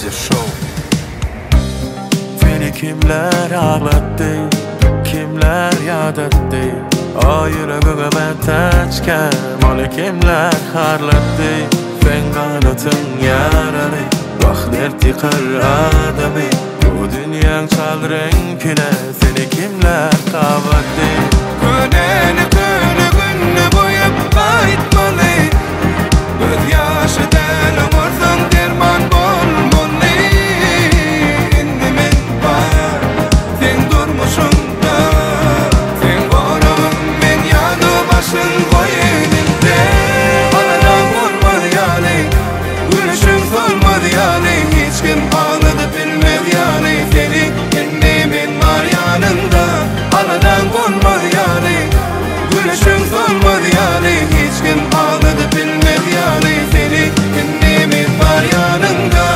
Media Show. Seni kimler aglatdy, kimler ýadatdy O ýüregiňe mätäçkäm, ony kimler harlatdy Seň ganatyň ýaraly, wah dert ýykar adamy Bu dünýäň çal reňkine seni kimler gabatdy Könäni köne günde goýup gaýtmaly Göz ýaşy däl oňarsaň derman bolmaly Indi men bar seň durmuşyňda Seň goragyň men ýa-da başyň goý elimde Aladaň bolmaz ýaly Gülüşiň solmaz ýaly Hiç kim agladyp bilmez ýaly Seni indi men bar ýanyňda Aladaň bolmaz ýaly Gülüşiň solmaz ýaly Hiç kim agladyp bilmez ýaly Seni indi men bar ýanyňda.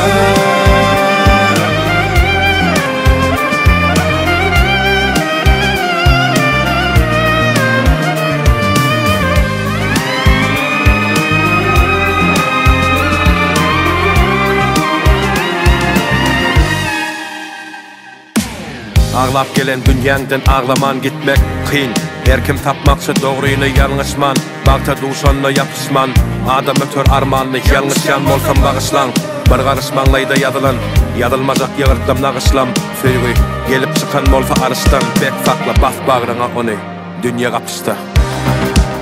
Aglap gelen dünýäňden aglaman gitmek kyn Her kim tapmakçy dogryny ýalňyşman Bagta duşanda ýapyşman Adam öter armanly Ýalňyşýan bolsam bagyşlaň Bir garyş maňlaýda ýazylan Ýazylmajak ýygyrtlam nagyşlam Söýgi gelip çykan bolsa aryşdan Bek sakla bas bagryňa ony Dünýe gapyşda.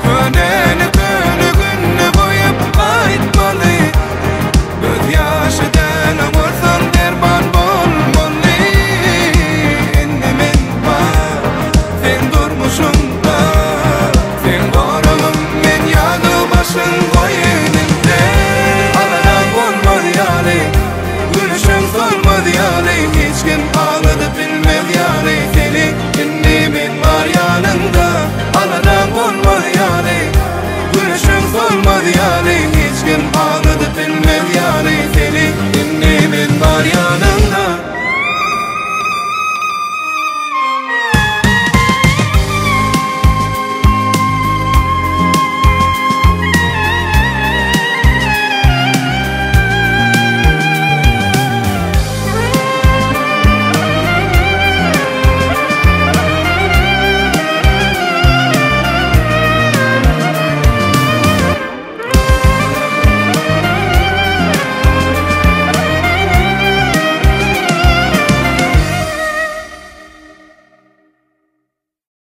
Köneni.